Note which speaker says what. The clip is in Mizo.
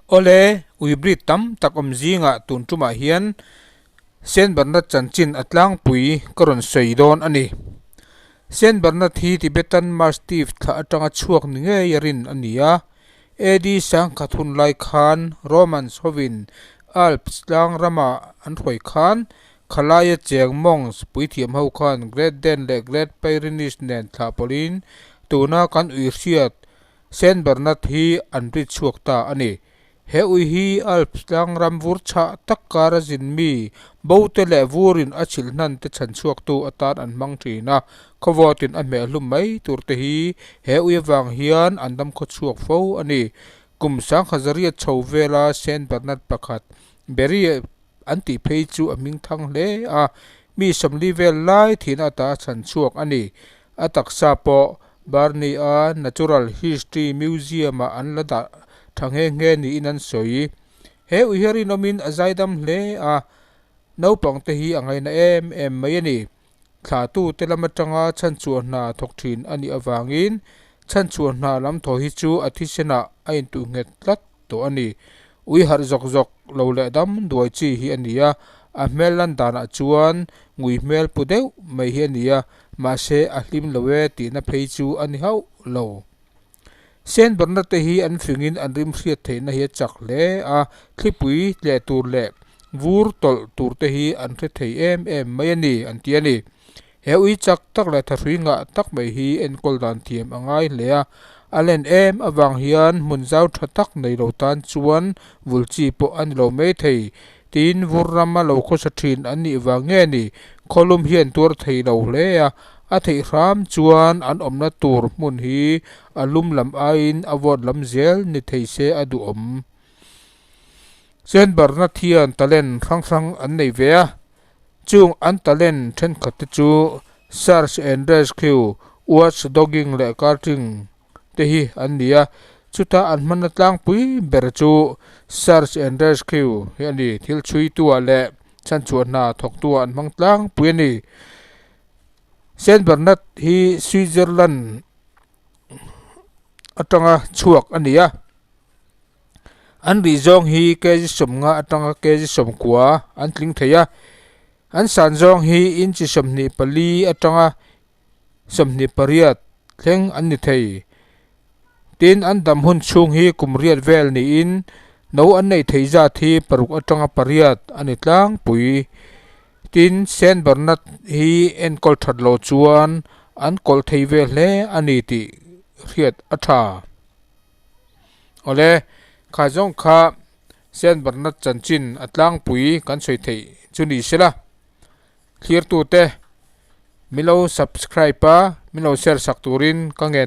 Speaker 1: Awle, ui breed tam tak awm zingah tun tumah hian Saint Bernard chanchin a tlangpui ka rawn sawi dawn a ni. Saint Bernard hi Tibetan Mastiff thla atanga chhuak ni ngei a rin a ni a. AD sangkhat hun lai khan Romans hovin Alps tlang rama an hruai khan khalaia cheng monks puithiam ho khan Great Dane leh Great Pyrenees nen thlah pawlhin tuna kan ui hriat Saint Bernard hi an ri chhuak ta a ni. He ui hi Alps tlang ram vur chhah tak kara zin mi, bote leh vurin a chhilh hnan te chhan chhuaktu atan an hmang thin a, khawvawtin a hmeh hlum mai tur te hi he ui avang hian an dam khaw chhuak fo a ni. Kum sangkhazariat chho vela Saint Bernard pakhat Berry an tih phei chu a hming thang hle a, mi 40 vel lai thihna ata a chhan chhuak a ni. A taksa pawh Barney-a Natural History Museum-ah an la dah tha nghe nghe niin an sawi. He ui hi rinawmin a zaidam hle a, naupang te hi a ngaina em em mai a ni. Thlatute lam atanga chhanchhuah hna thawk thin a nih avangin chhanchhuah hna lam thaw hi chu a thisenah a intuh nghet tlat tawh a ni. Ui harh zawk zawk lo leh dam duai chi hi a ni a, a hmel lan danah chuan ngui hmel pu deuh mai hi a ni a, mahse a hlim lo e tihna phei chu a ni hauh lo. Saint Bernard te hi an fingin an rim hriat theihna hi a chak hle a, thlipui tleh tur leh vur tawlh tur te hi an hre thei em em mai a ni an ti a ni. He ui chak tak leh thahrui ngah tak mai hi enkawl dan thiam a ngai hle a, a len em avang hian hmun zau tha tak nei lo tan chuan vul chi pawh a ni lo mai thei. Tin, vur rama lo khawsa thin an nih vang nge ni, khawlum hian tuar thei lo hle a, a theih hram chuan an awmna tur hmun hi a lum lam aiin a vawt lam zel ni thei se a duhawm. Saint Bernard hian talent hrang hrang an nei ve a. Chung an talent thenkhat te chu Search and Rescue, Watch Dogging leh Karting te hi an ni a, chuta an hmanna tlangpui ber chu Search and Rescue hi a ni, thil chhuitua leh chhanchhuah hna thawktua an hmang tlangpui a ni. Saint Bernard hi Switzerland atanga chhuak a ni a. An rih zawng hi kg 50 atanga kg 90 an tling thei a, an san zawng hi inchi 24 atanga 28 thleng an ni thei. Tin, an dam hun chhung hi kum riat vel niin no an neih theih zat hi paruk atanga pariat a ni tlangpui. Tin, Saint Bernard hi enkawl that loh chuan an kawlh thei ve hle a ni tih hriat a tha. Awle, kha zawng kha Saint Bernard chanchin a tlangpui kan sawi theih chu ni sela, thlirtute min lo subscribe a, min lo share sak turin ka ngen.